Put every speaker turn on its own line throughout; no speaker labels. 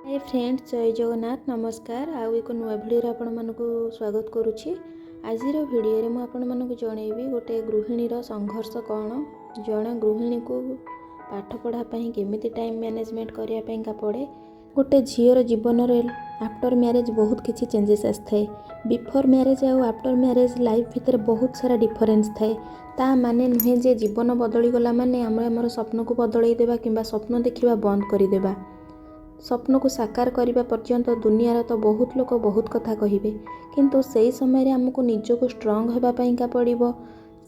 ହାଏ friend, ଜୟ ଜଗନ୍ନାଥ। ନମସ୍କାର। ଆଉ ଏକ ନୂଆ ଭିଡ଼ିଓରେ ଆପଣମାନଙ୍କୁ ସ୍ୱାଗତ କରୁଛି। ଆଜିର ଭିଡ଼ିଓରେ ମୁଁ ଆପଣମାନଙ୍କୁ ଜଣେଇବି ଗୋଟେ ଗୃହିଣୀର ସଂଘର୍ଷ କ'ଣ, ଜଣେ ଗୃହିଣୀକୁ ପାଠ ପଢ଼ା ପାଇଁ କେମିତି ଟାଇମ୍ ମ୍ୟାନେଜମେଣ୍ଟ କରିବା ପାଇଁକା ପଡ଼େ। ଗୋଟେ ଝିଅର ଜୀବନରେ ଆଫ୍ଟର ମ୍ୟାରେଜ୍ ବହୁତ କିଛି ଚେଞ୍ଜେସ୍ ଆସିଥାଏ। ବିଫୋର୍ ମ୍ୟାରେଜ୍ ଆଉ ଆଫ୍ଟର ମ୍ୟାରେଜ୍ ଲାଇଫ୍ ଭିତରେ ବହୁତ ସାରା ଡିଫରେନ୍ସ ଥାଏ। ତା ମାନେ ନୁହେଁ ଯେ ଜୀବନ ବଦଳିଗଲା ମାନେ ଆମେ ଆମର ସ୍ୱପ୍ନକୁ ବଦଳେଇ ଦେବା କିମ୍ବା ସ୍ୱପ୍ନ ଦେଖିବା ବନ୍ଦ କରିଦେବା। ସ୍ୱପ୍ନକୁ ସାକାର କରିବା ପର୍ଯ୍ୟନ୍ତ ଦୁନିଆର ତ ବହୁତ ଲୋକ ବହୁତ କଥା କହିବେ, କିନ୍ତୁ ସେଇ ସମୟରେ ଆମକୁ ନିଜକୁ ଷ୍ଟ୍ରଙ୍ଗ ହେବା ପାଇଁକା ପଡ଼ିବ।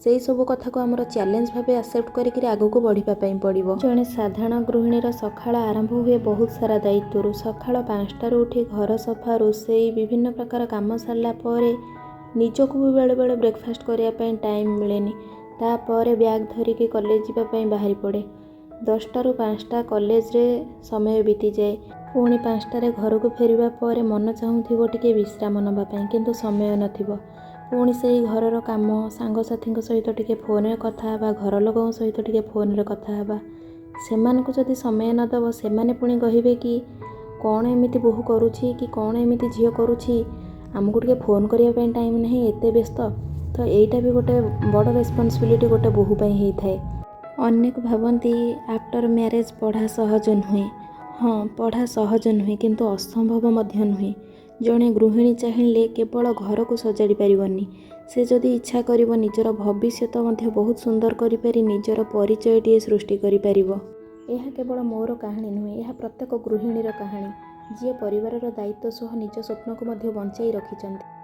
ସେଇ ସବୁ କଥାକୁ ଆମର ଚ୍ୟାଲେଞ୍ଜ ଭାବେ ଆକ୍ସେପ୍ଟ କରିକିରି ଆଗକୁ ବଢ଼ିବା ପାଇଁ ପଡ଼ିବ। ଜଣେ ସାଧାରଣ ଗୃହିଣୀର ସକାଳ ଆରମ୍ଭ ହୁଏ ବହୁତ ସାରା ଦାୟିତ୍ୱରୁ। ସକାଳ 5ଟାରୁ ଉଠି ଘର ସଫା, ରୋଷେଇ, ବିଭିନ୍ନ ପ୍ରକାର କାମ ସାରିଲା ପରେ ନିଜକୁ ବି ବେଳେବେଳେ ବ୍ରେକଫାଷ୍ଟ କରିବା ପାଇଁ ଟାଇମ୍ ମିଳେନି। ତାପରେ ବ୍ୟାଗ୍ ଧରିକି କଲେଜ ଯିବା ପାଇଁ ବାହାରି ପଡ଼େ। 10ଟାରୁ 5ଟା କଲେଜରେ ସମୟ ବିତିଯାଏ। ପୁଣି 5ଟାରେ ଘରକୁ ଫେରିବା ପରେ ମନ ଚାହୁଁଥିବ ଟିକେ ବିଶ୍ରାମ ନେବା ପାଇଁ, କିନ୍ତୁ ସମୟ ନଥିବ। ପୁଣି ସେଇ ଘରର କାମ, ସାଙ୍ଗସାଥିଙ୍କ ସହିତ ଟିକେ ଫୋନ୍ରେ କଥା ହେବା, ଘର ଲୋକଙ୍କ ସହିତ ଟିକେ ଫୋନ୍ରେ କଥା ହେବା। ସେମାନଙ୍କୁ ଯଦି ସମୟ ନ ଦେବ, ସେମାନେ ପୁଣି କହିବେ କି କ'ଣ ଏମିତି ବୋହୂ କରୁଛି କି କ'ଣ ଏମିତି ଝିଅ କରୁଛି, ଆମକୁ ଟିକେ ଫୋନ୍ କରିବା ପାଇଁ ଟାଇମ୍ ନାହିଁ, ଏତେ ବ୍ୟସ୍ତ। ତ ଏଇଟା ବି ଗୋଟେ ବଡ଼ ରେସ୍ପନ୍ସିବିଲିଟି ଗୋଟେ ବୋହୂ ପାଇଁ ହେଇଥାଏ। ଅନେକ ଭାବନ୍ତି ଆଫ୍ଟର ମ୍ୟାରେଜ୍ ପଢ଼ା ସହଜ ନୁହେଁ। ହଁ, ପଢ଼ା ସହଜ ନୁହେଁ, କିନ୍ତୁ ଅସମ୍ଭବ ମଧ୍ୟ ନୁହେଁ। ଜଣେ ଗୃହିଣୀ ଚାହିଁଲେ କେବଳ ଘରକୁ ସଜାଡ଼ି ପାରିବନି, ସେ ଯଦି ଇଚ୍ଛା କରିବ ନିଜର ଭବିଷ୍ୟତ ମଧ୍ୟ ବହୁତ ସୁନ୍ଦର କରିପାରି ନିଜର ପରିଚୟଟିଏ ସୃଷ୍ଟି କରିପାରିବ। ଏହା କେବଳ ମୋର କାହାଣୀ ନୁହେଁ, ଏହା ପ୍ରତ୍ୟେକ ଗୃହିଣୀର କାହାଣୀ, ଯିଏ ପରିବାରର ଦାୟିତ୍ୱ ସହ ନିଜ ସ୍ୱପ୍ନକୁ ମଧ୍ୟ ବଞ୍ଚାଇ ରଖିଛନ୍ତି।